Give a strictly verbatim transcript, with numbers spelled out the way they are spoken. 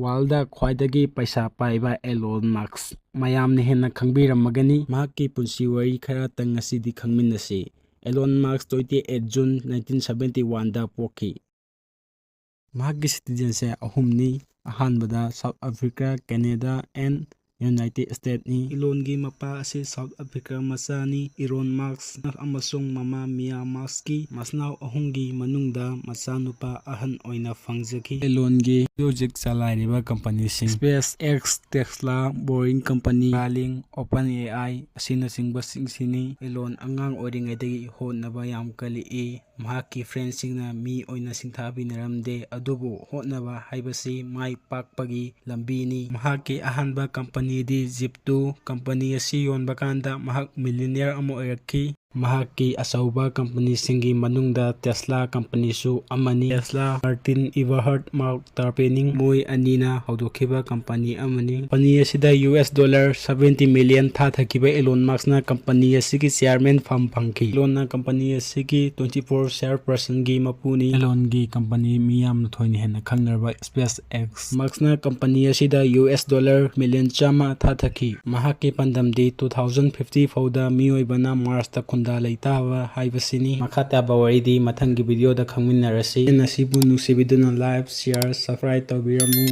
Worldꯗ ꯈ꯭ꯋꯥꯏꯗꯒꯤ ꯄꯩꯁꯥ ꯄꯥꯏꯕ Elon Musk ꯃꯌꯥꯝꯅ ꯍꯦꯟꯅ ꯈꯪꯕꯤꯔꯝꯃꯒꯅꯤ꯫ ꯃꯍꯥꯛꯀꯤ ꯄꯨꯟꯁꯤ ꯋꯥꯔꯤ ꯈꯔꯇꯪ ꯉꯁꯤꯗꯤ ꯈꯪꯃꯤꯟꯅꯁꯤ꯫ Elon Musk, twenty eight June nineteen seventy oneꯗ ꯄꯣꯛꯈꯤ꯫ ꯃꯍꯥꯛꯀꯤ citizenꯁꯦ ꯑꯍꯨꯝꯅꯤ꯫ ꯑꯍꯥꯟꯕꯗ South Africa, Canada and United Statesꯅꯤ꯫ Elonꯒꯤ ꯃꯄꯥ ꯑꯁꯤ South Africa ꯃꯆꯥꯅꯤ꯫ Elon Musk ꯑꯃꯁꯨꯡ ꯃꯃꯥ Mia Muskꯀꯤ ꯃꯆꯤꯟꯅꯥꯎ ꯑꯍꯨꯝꯒꯤ ꯃꯅꯨꯡꯗ ꯃꯆꯥꯅꯨꯄꯥ ꯑꯍꯟ ꯑꯣꯏꯅ ꯐꯪꯖꯈꯤ꯫ Elonꯒꯤ ꯍꯧꯖꯤꯛ ꯆꯂꯥꯏꯔꯤꯕ companyꯁꯤꯡ SpaceX, Tesla, Boring Company, Neuralink, OpenAI ꯑꯁꯤꯅꯆꯤꯡꯕꯁꯤꯡꯁꯤꯅꯤ꯫ Elon ꯑꯉꯥꯡ ꯑꯣꯏꯔꯤꯉꯩꯗꯒꯤ ꯍꯣꯠꯅꯕ ꯌꯥꯝ ꯀꯜꯂꯛꯏ꯫ ꯃꯍꯥꯛꯀꯤ friendꯁꯤꯡꯅ ꯃꯤ ꯑꯣꯏꯅ ꯁꯤꯡꯊꯥꯕꯤꯅꯔꯝꯗꯦ, ꯑꯗꯨꯕꯨ ꯍꯣꯠꯅꯕ ꯍꯥꯏꯕꯁꯤ ꯃꯥꯏ ꯄꯥꯛꯄꯒꯤ ꯂꯝꯕꯤꯅꯤ꯫ ꯃꯍꯥꯛꯀꯤ ꯑꯍꯥꯟꯕ companyꯗꯤ Zip two company ꯑꯁꯤ ꯌꯣꯟꯕ ꯀꯥꯟꯗ ꯃꯍꯥꯛ millionaire ꯑꯃ ꯑꯣꯏꯔꯛꯈꯤ꯫ ꯃꯍꯥꯛꯀꯤ ꯑꯆꯧꯕ companyꯁꯤꯡꯒꯤ ꯃꯅꯨꯡꯗ Tesla companyꯁꯨ ꯑꯃꯅꯤ꯫ Tesla, Martin Eberhard, Mark Tarpenning, ꯃꯣꯏ ꯑꯅꯤꯅ ꯍꯧꯗꯣꯛꯈꯤꯕ company ꯑꯃꯅꯤ꯫ Company ꯑꯁꯤꯗ US dollar seventy million ꯊꯥꯊꯈꯤꯕ Elon Muskꯅ company ꯑꯁꯤꯒꯤ chairman ꯐꯝ ꯐꯪꯈꯤ꯫ Elonꯅ company ꯑꯁꯤꯒꯤ twenty four chairpersonꯒꯤ ꯃꯄꯨꯅꯤ꯫ Elonꯒꯤ company ꯃꯤ ꯌꯥꯝꯅ ꯊꯣꯏꯅ ꯍꯦꯟꯅ ꯈꯪꯅꯔꯕ SpaceX꯫ Muskꯅ company ꯑꯁꯤꯗ US dollar million ꯆꯥꯝꯃ ꯊꯥꯊꯈꯤ꯫ ꯃꯍꯥꯛꯀꯤ ꯄꯥꯟꯗꯝꯗꯤ two thousand fifty ꯐꯥꯎꯗ ꯃꯤꯑꯣꯏꯕꯅ Marsꯇ ꯈꯨꯟꯗꯥ ꯂꯩꯇꯥꯕ ꯍꯥꯏꯕꯁꯤꯅꯤ꯫ ꯃꯈꯥ ꯇꯥꯕ ꯋꯥꯔꯤꯗꯤ ꯃꯊꯪꯒꯤ videoꯗ ꯈꯪꯃꯤꯟꯅꯔꯁꯤ꯫ Channel ꯑꯁꯤꯕꯨ ꯅꯨꯡꯁꯤꯕꯤꯗꯨꯅ like, share, subscribe ꯇꯧꯕꯤꯔꯝꯃꯨ꯫